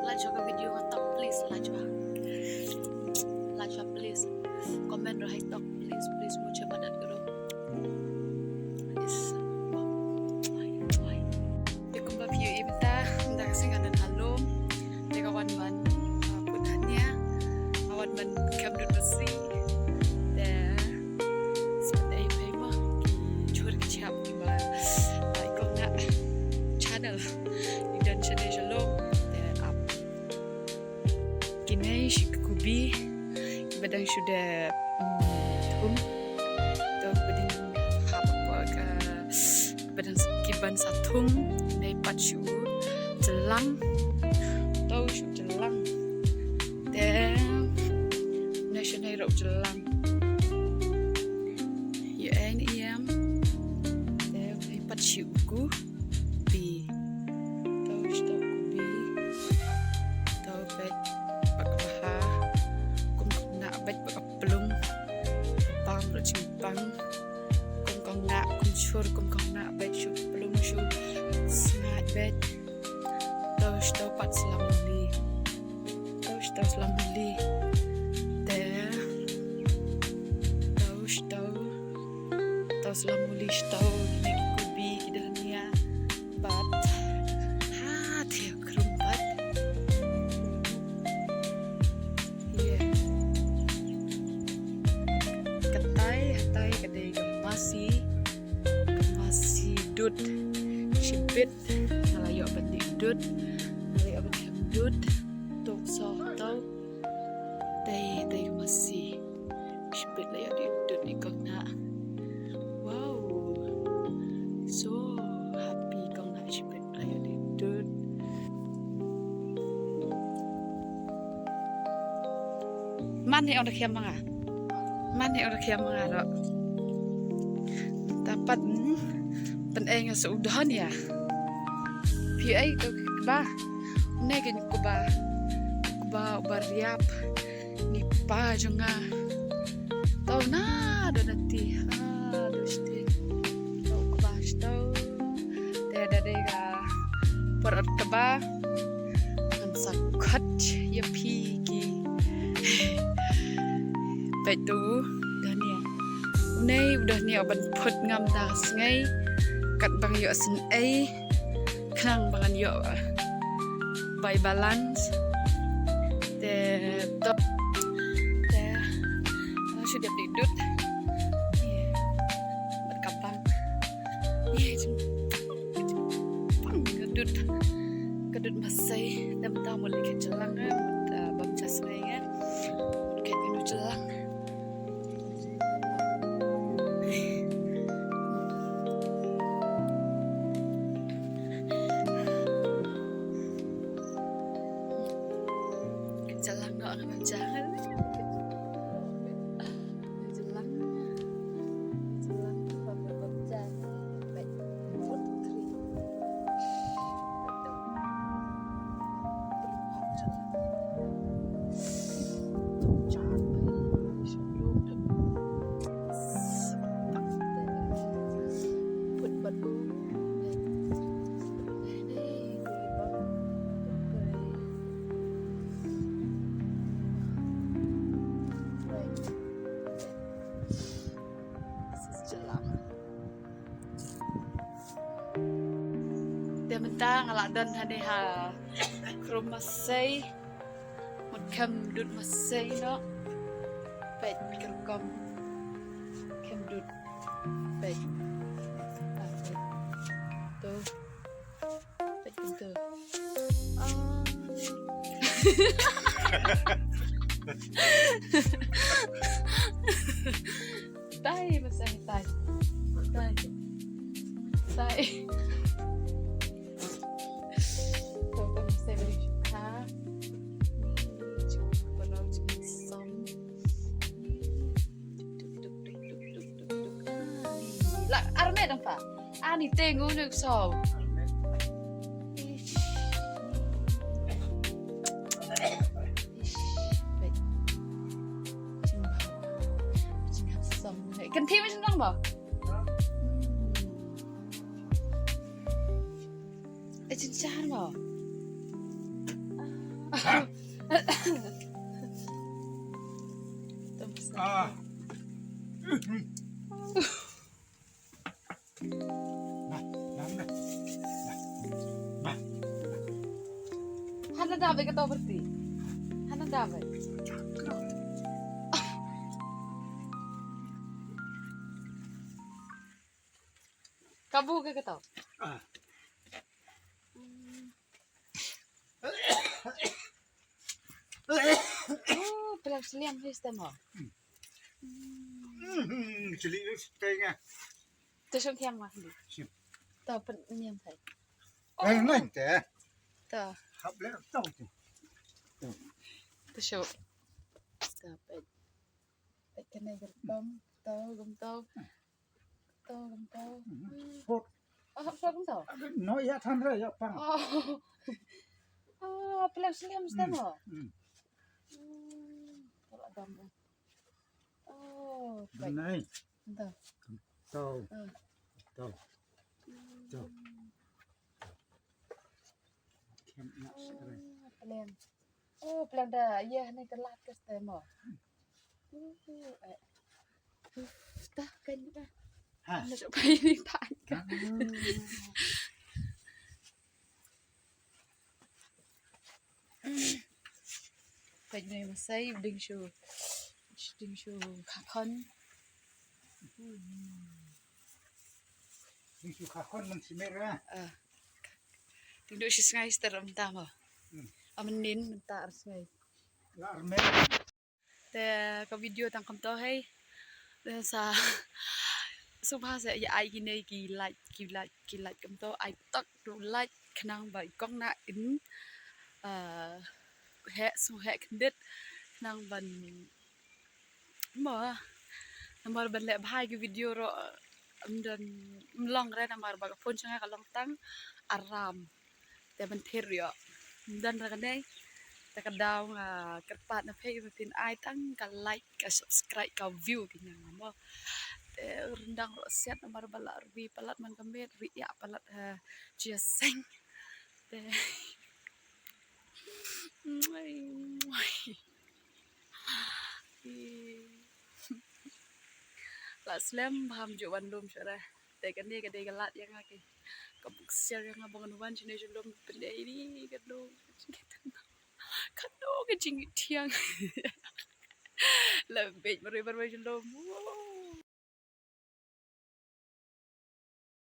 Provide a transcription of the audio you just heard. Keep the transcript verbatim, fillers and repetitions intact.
Like shwa ka video nga tok, please, like shwa. Like shwa, please. Comment ruh hai tok, please, please, mut sha madat ka ruh. Please. Te kumba phi ïohi mynta, mynta ka sngi nga don ha lum. Te nga wan ban, uh, put hania. Nga wan ban kham dud masi. Te sngewbha ai phi mo ki jhur ki jhap kiba, uh, i Kong Nah channel. I don shane sha lum. Te ap. Kine shi ki kubi kiba dang shu dep, mm, thung. To kiba dang hap hapoh ka, kiba dang, kiban sa thung. Nai pat shu jylliew. To shu jylliew. Te nai shu nai ruh jylliew. Ïa, en ïam. Te nai pat shu ku bi. To shu to ku bi. To bad bad ka bha. Kum Kong Nah bad bad ka plung. Pang ruh jingpang. Kum Kong Nah, kum jhur, kum Kong Nah bad shu plung shu sngaid bad. To shu to pat slam muli. To shu to slam muli. Te. To shu to. To slam muli shu to, kine ki kubi, ki dhania. Bad. Ha, te khrum bad. Ïa. Katai, hatai ka dei ka masi. Ka masi dud. Shibit. Nga la ïoh ban dih dud. Nga la ïoh ban kham dud. Tuk soh to. Dei, dei ka masi. Shibit la ïoh dih dud i Kong Nah. Wow. So happy Kong Nah shibit la ïoh dih dud. Man he ong da khiam ma nga. Man he ong da khiam ma nga ruh. Tapat, hmm, pynei nga sa u don ïa. Phi ei to kba. Ne kin kba. Kba uba riap. Ni pa jong nga. To na do na ti. Ha do shti. To kba shto. Te da dei ka por ot kba. Ngan sa khot ïa phi ki. Peit to u dahnia. Une u dahnia uban phut ngam da sngi. Kat bang ïoh sngewsih. Khnang ba ngan ïoh, uh, bai balance. Te to. Te nga shu dep dih dud. Bad ka pang. Pang ka dud. Ka dud masai. Te mynta mut leit khet jylliew, eh, mut, eh, bam ja sngi, eh. Mut khet ïa u jylliew. Jylliew noh, nga bam ja. Jylliew. Jylliew, bam, bam, bam ja. Baik. One, two, three. Te mynta nga la don hangne ha Krum Masai. Mut kham dud masai noh. Peit ka rukom. Kham dud. Peit. Ah, peit. To. Peit tu. Ah. Tai masai, tai. Tai. Tai. To, to masai beri shuka. Ni, cuba pernah cuba som. Ni. Tuk, tuk, tuk. Ah, ni. Lah, armet dong, Pak. Ah, ni tengok ni so. Ish. Ish. Baik. Jing bha. Jing handsome. Kan thi macam dong, Pak? Hmm. Eh, jing char, Pak. Ah. Ah. Hana dawe ka to berti. Hana dawe. Kabu ke ka to. Ah. Oh, pelang seliam his temo. Hmm, chili his tengah. Tu sum thiang mah ni. Sim. Tu pen niam hai. Eh, nang te. Tu. Hap le tu tu. Tu sum. Tu pen. Pen kena gertom. Tu gum tu. To, to. Sport. Oh, sport to. No, ya than re, ya pang. Oh. Oh, pelang seliam stem ho. Hmm. Tolak dam. Oh, baik. Benai. To. To. Ah. To. To. Kem nak sekali. Oh, pelang. Oh, pelang da. Ya, ni telat ke stem ho. Uh, eh. Uf, tah kan dah. Ha. Nak cakap ini tak. Ha. Peit ne masai ding shu. Ding shu kha khon. Ding shu kha khon man simer ah. Ah. Ding du shu sngai ster mynta mo. Hmm. Am nin mynta ar sngai. La armet. Te ka video tang kumto hei. Te sa sngewbha sa ïa ai kine ki like, ki like, ki like kumto, ai tak du like khnang ba i kong na in, eh, heh sngewheh khyndiat khnang ban mo namar ban leh bha ïa ki video ruh ym don, ym long re namar ba ka phone jong nga ka long tang aram. Te ban thied ïoh. Ym don re kane. Te ka daw nga kyrpad na phi ba phin ai tang ka like, ka subscribe, ka view ki nang mo. Te ryndang ruh siat namar ba la rwi palat man ka miet, rwi ïa palat ha jia seng. Te la slem bha ym ju wan lum shuh re. Te kane ka dei ka lad ïa nga ki, ka buk siar ïa nga ba ngan wan shane sha lum pyndei ni ka dong. Ka dong ka jingthiang. La beit marwei marwei sha lum.